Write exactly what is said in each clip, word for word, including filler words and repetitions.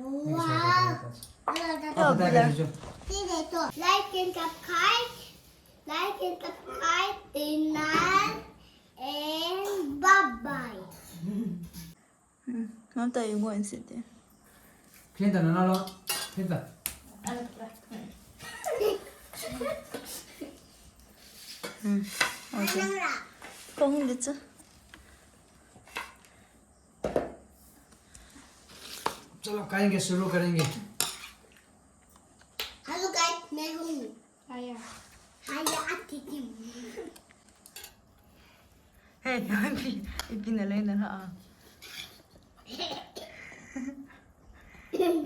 Wow. Like and subscribe. Like and subscribe. Tina and bye bye. Hmm, Mamta, you go and sit there. Pinta na na lo. Pinta. Hmm. Okay. Kong dito. चलो, खाएंगे, शुरू करेंगे। Hello guys, मैं हूँ। Haya. Haya Atikim. Hey, ipi, ipi na le na ha.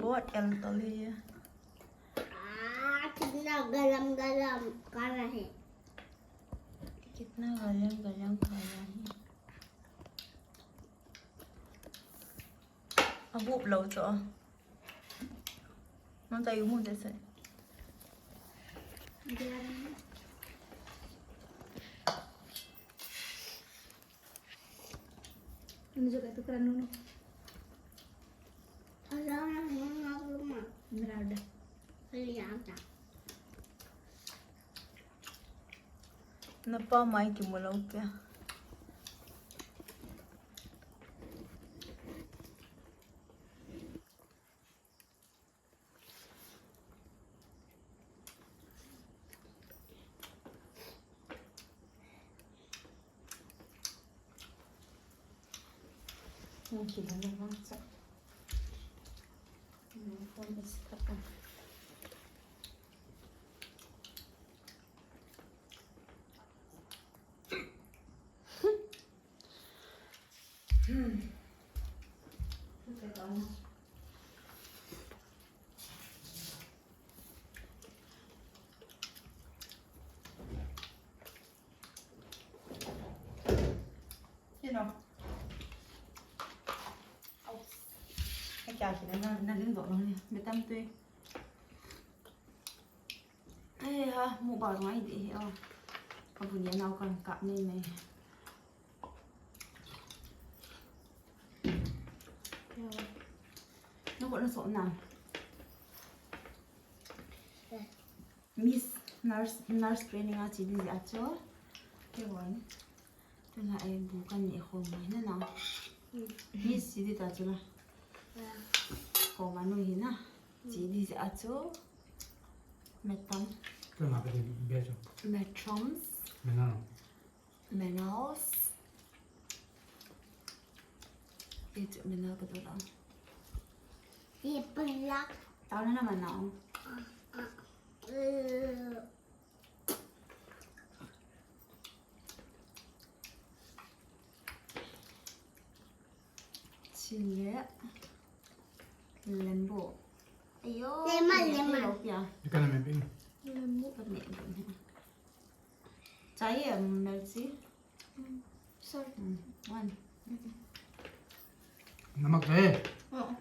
बहुत एल्कोहल है ये। आ, कितना गरम गरम खाना है। कितना गरम गरम खाना है। अब वो लो तो। Mamta, you move this way. Ini juga itu keran dulu. Ada orang yang ngomong. Ngerada. Kelihatan. Napa mai kimu lou kya? You know. Au. Ai, kya kina na, na ling doh lou ni. Betam tui. Ai ha, mukbang ngai di hi, oh. Ka bu ni nau kan kap ni mai. Na ko na so na. Miss nurse, nurse training a chi di a cho. Ke wan. Tuna e bu kan ni ho mai na na. Miss chi di ta chu la. Ko ma nu hi na. Chi di a cho. Metam. Tuna ka di be cho. Metroms. Menal. Menals. Itu menal betul lah. Ye pelak. Tahu na menal. Ah, ah. Eh. Chile. Lembu. Ayo. Lembu, lembu. Lembu pia. Ikan lembu. Lembu. Kami. Chai ya, melchi. Hmm, sorry. Hmm, one. नमक चाहिए? हाँ।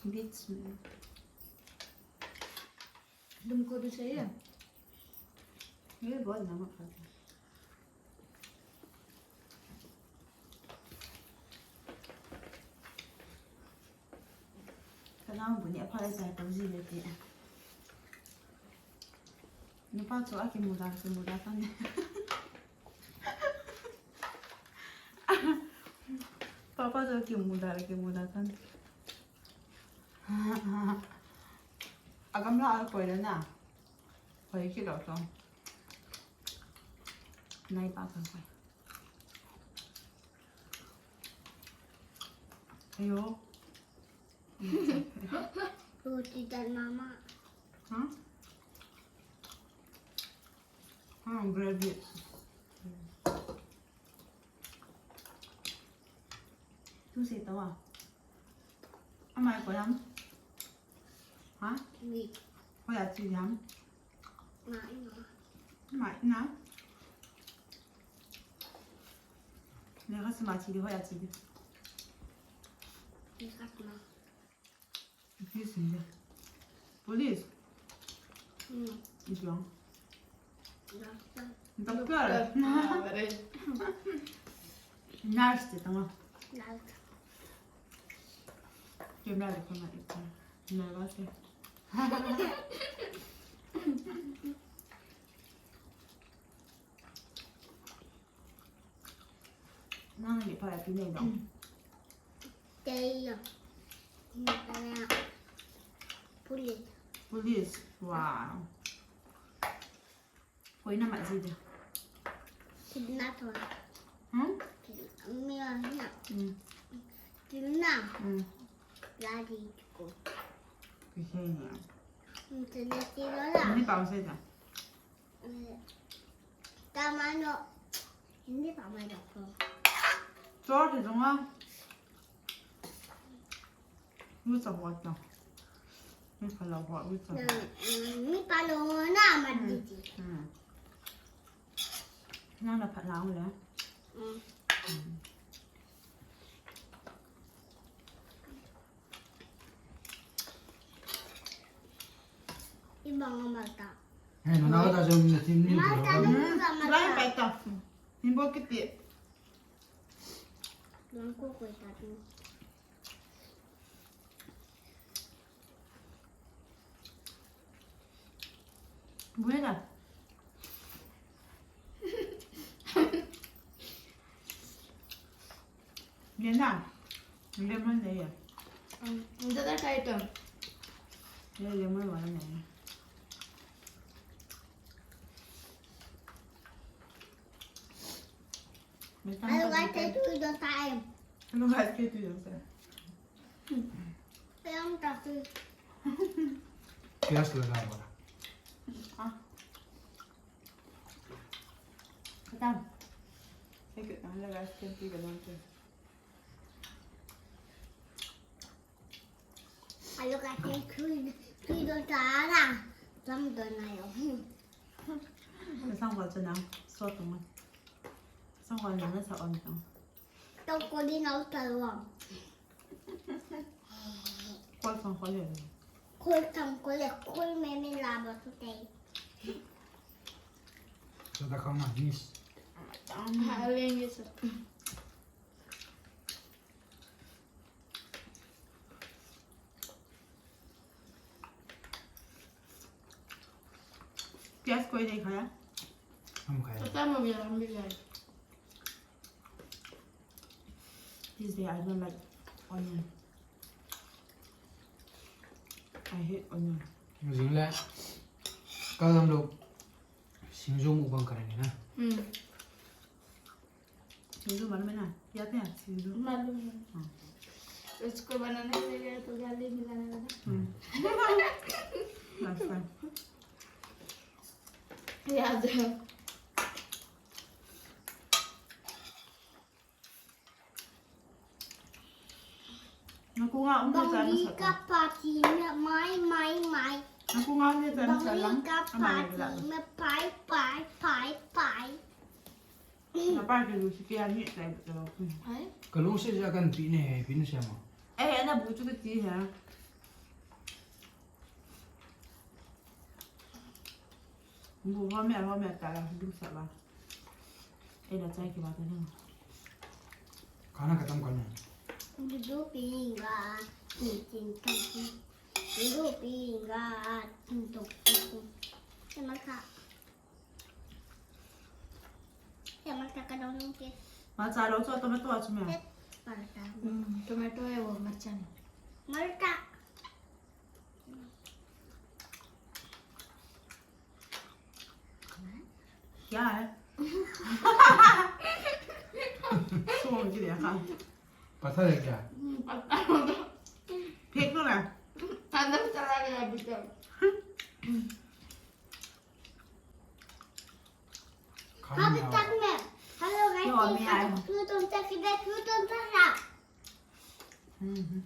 बीच में। तुमको भी चाहिए? ये बहुत नमक है। Ka nao bu ni a pha le chai tau ji le ti. Nupa chu a kimu da, kimu da tan. Papa chu kimu da, kimu da tan. A gamla a koi le na. Koi kilo to. Nai pa kan koi. Ayo. Roti dan mama. Huh? Huh, gravy. Tu si tawa. Amai ko yam. Ha? Ni. Hoiya chi yam. Mai na. Mai na. Lekha sima chi di, hoiya chi di. Lekha sima. Police. Hmm. Ijong. Doctor. Doctor. Doctor. Nurse te tanga. Nurse. Camera le kona ita. Nervous le. Nang ni pa pi nei dong. Tei yo. Ni pa ya. Police. Police. Wow. Koi na ma ji de. Kidnap to. Hmm? Kidnap. Mi ya na. Hmm. Kidnap. Hmm. Lari ko. Kisi ni. Hmm, tene tiro la. Ni pa se da. Eh, tamano. Hindi pa mai da ko. Chor de jong a. Ui, sa hot na. Ui, sa la hot, ui, sa. Ni pa lo na ma di di. Hmm. Na na pa la le. Hmm. Hmm. Ibang mata. Eh, nana ka ta jom na tin ni. Mata na ka mata. Lai pa ta. Ni bo kiti. Lang ko ko ta tu. Buena. Bien na. Lemon de ya. Hm, ito da kaito. Ya lemon wala na ya. Hello guys, stay tuned this time. Hello guys, stay tuned this time. Kaya ang tattoo. Kaya sila na wala. Ah. Katam. Thank you. Hello guys, stay tuned this time. Ayo ka te kui kui don ta na. Tam don na yo. Sang wa chana so tong. Sang wa na na sa on tong. Tong ko di na uta lo. Ko sang ko le. Ko sang ko le, ko me me la ba tu te. So da kama nis. Ha le ni so. प्याज कोई नहीं खाया? हम खाए। पता है, मैं भी, हम भी खाए। This day I don't like onion. I hate onion. Jing le, kal lam lo, singju mukbang karenge na. Hmm. Sindhu मालूम है ना? क्या थे सिंधु? मालूम है। हाँ। उसको बनाने के लिए तो गाली भी लाना पड़ा। हम्म। अच्छा। याद है। Naku nga um sa Bangli sa ka. Ka party na mai, mai, mai. Naku nga um sa sa lang. Bangli ka party na pai, pai, pai, pai. Na party lu si kaya ni sa ito. Ai? Kalung si sa kan pi ne, pi ne siya mo. Eh, ana bu chu ka ti ha. Bu ho me, ho me ta la, bu sa ba. Eh, la chai ki ba ta na. Kana katam kana. Dudu pinga, tin tin tin tin. Dudu pinga, tin tok tok. Te mata. Te mata ka dong ke. Mata lo cho tomato achu me. Te mata. Hmm, tomato e wo marcha ni. Marcha. क्या है? सोच लिया हाँ। पता है क्या? हम्म, पता होगा। फेंक दो ना। अंदर चला गया भीतर। खाने में आओ। तक में। Hello guys, क्यों अभी आए हो? तू तुम तक इधर, तू तुम तक ना। हम्म।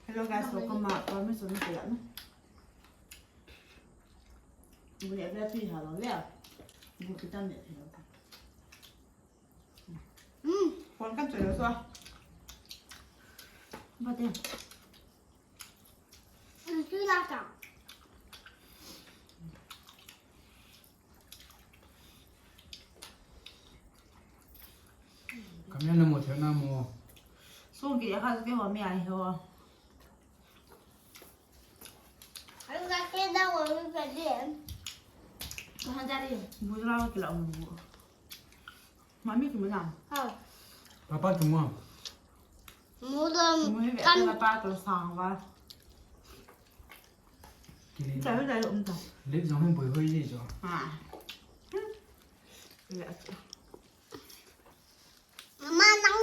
Hello guys, welcome back. Kami sunod kaya na. Buli agad ito yung halo, yeah. Bukit ang net, hello. Mm. Welcome to the show. Ba't yan? Ang sila ka. Kami na mo, tiyan na mo. So, kaya ka, kaya kami ay ho. Oi, pwede. Kahan dari? Bujra ko kila ang bu. Mami, kimu na. Ha. Papa, kimu. Mudam. Kimu ni kan. Papa, to sang ba. Kili. Tayo, tayo, um, ta. Lip jong hin boi hoi ji jo. Ha. Kila achu. Mama, nang,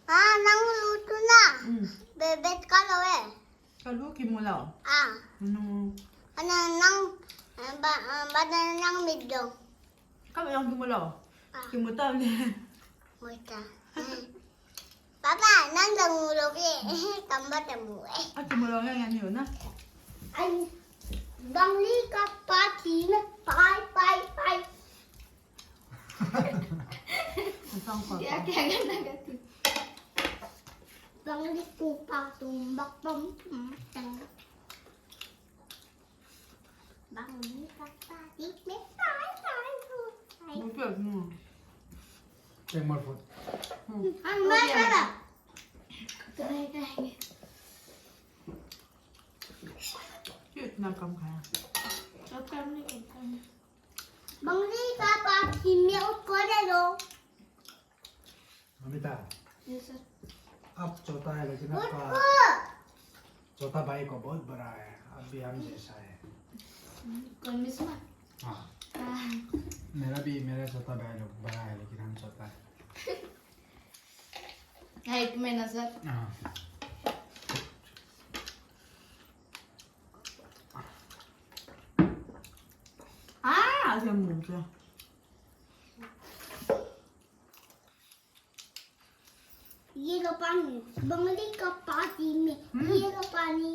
ah, nang luto na. Hmm. Bebet ka lo eh. Kalu kimu lo. Ah. Ano? Ano nang, ah, ba, ah, ba na nang midong. Kamu yang kimu lo. Ah. Kimu ta ni. Muta. Hmm. Papa, nang dang ulo ke. Tamba tamu eh. Ah, kimu lo yang yan yun na. Ay, bangli ka pati na. Pai, pai, pai. Ang sangkot. Dia kaya na gati. Bang di tupa tumbak pam pam tang. Bang di kata di me tai tai tai. Bukan, hmm. Take more food. Hmm. Ang masala. Kaya, kaya. Cute na kam kaya. Kam ni kam. Bangli ka pa kimi o kore lo. Amita, yes sir. आप छोटा है लेकिन आपका छोटा भाई को बहुत बड़ा है, आप भी हम जैसा है। कौन मिसमा? हाँ। हाँ। मेरा भी, मेरा छोटा भाई लोग बड़ा है लेकिन हम छोटा है। Height में ना sir। हाँ। Ah, ayan mo siya. ये लो पानी, बंगली का पानी में, hmm? ये लो पानी।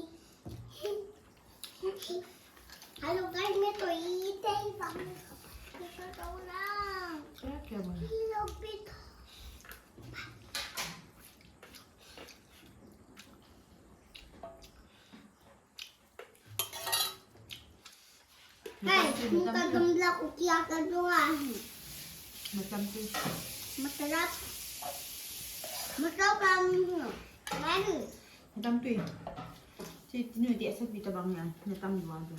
Hello guys, मैं तो ये थे ही पानी। ये तो ना। क्या, क्या बना? ये लो भी तो। Hai, muka gembla ukia kedua. Macam tu. Masalah. Masalah kamu. Mari. Macam tu. Si tinu dia sepi tabang ya, macam dua tu.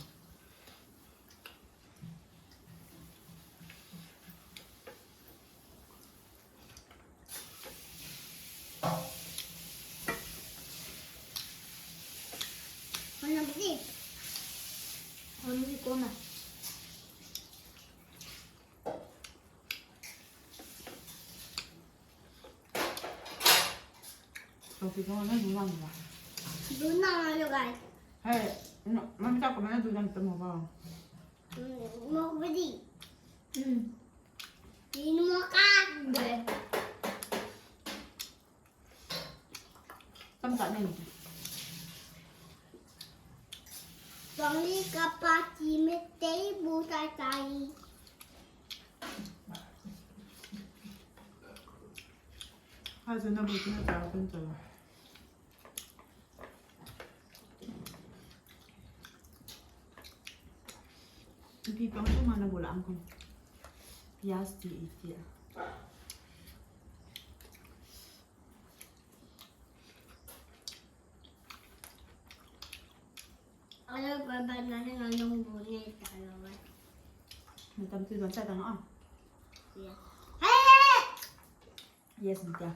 Mana besi? Mana besi kona? Kopi ko na dulang ba? Dulang ayo guys. Hey, no, mami ta ko mana dulang tamo ba? Mo bedi. Hmm. Inu mo ka? Hindi. Tam ta nin. Bangli ka pa ti me tei bu tai tai. Hai, sana bu tina ta kun ta. Pi pang tu mana bola angkong. Pias ti iti. Alo, baba, nani nganong bune talo. Matam tu ban sa tang ah. Ya. Hey! Yes, Nitya.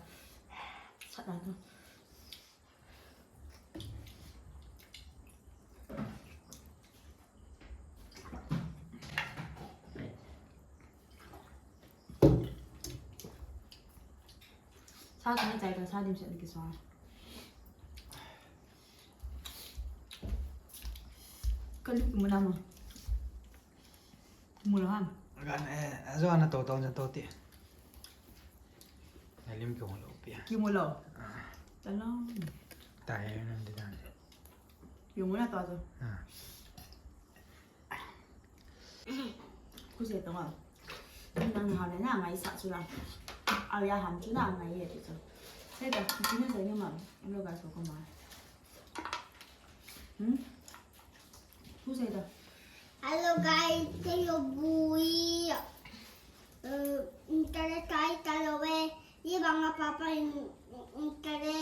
Sa tang tu. Sa tang chai ka sa dim sa ni ki sa. Kalu kimu na mo. Kimu lo ham. Gan eh, ajo ana to to jan to ti. Nalim kimu lo pia. Kimu lo. Ah. Talo. Tai na di dan. Kimu na to to. Ah. Kuse tong a. Nang ha le na ngai sa chu la. Au ya ham chu na ngai ye chu. Sai da, chu na sai ni ma. Lo ga so ko ma. Hmm? Kuse da. Hello guys, tayo bui. Eh, intare tai talo we. Ye banga papa in, intare.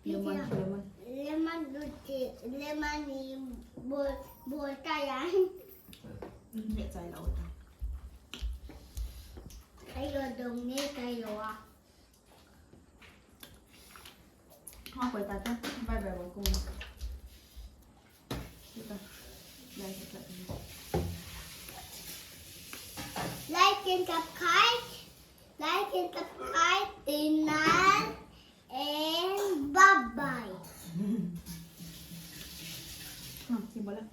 Lemon, lemon. Lemon dute. Lemani bol, bol ta yan. Neh chai lou ta. Kayo dong ne kayo a. Ha, koi ta ta. Bye bye, welcome. Kita. Bye, kita. Like and subscribe. Like and subscribe. Tingnan. And bye bye. Hmm, simple lang.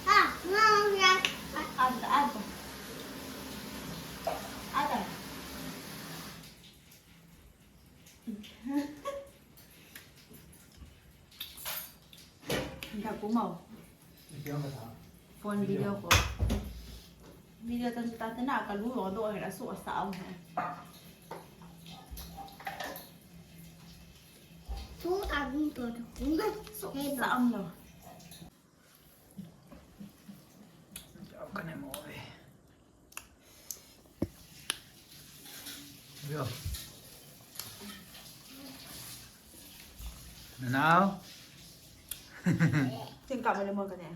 Ah, no, no. Ada, ada. Ada. Enggak, aku mau. Video apa, Kak? Phone video call. Video tan ta na kalu lo do hera so sa au ha. Tu ang to tu. So sa au lo. Kane mo ve. Yo. Now. Tingkah mana mo kane.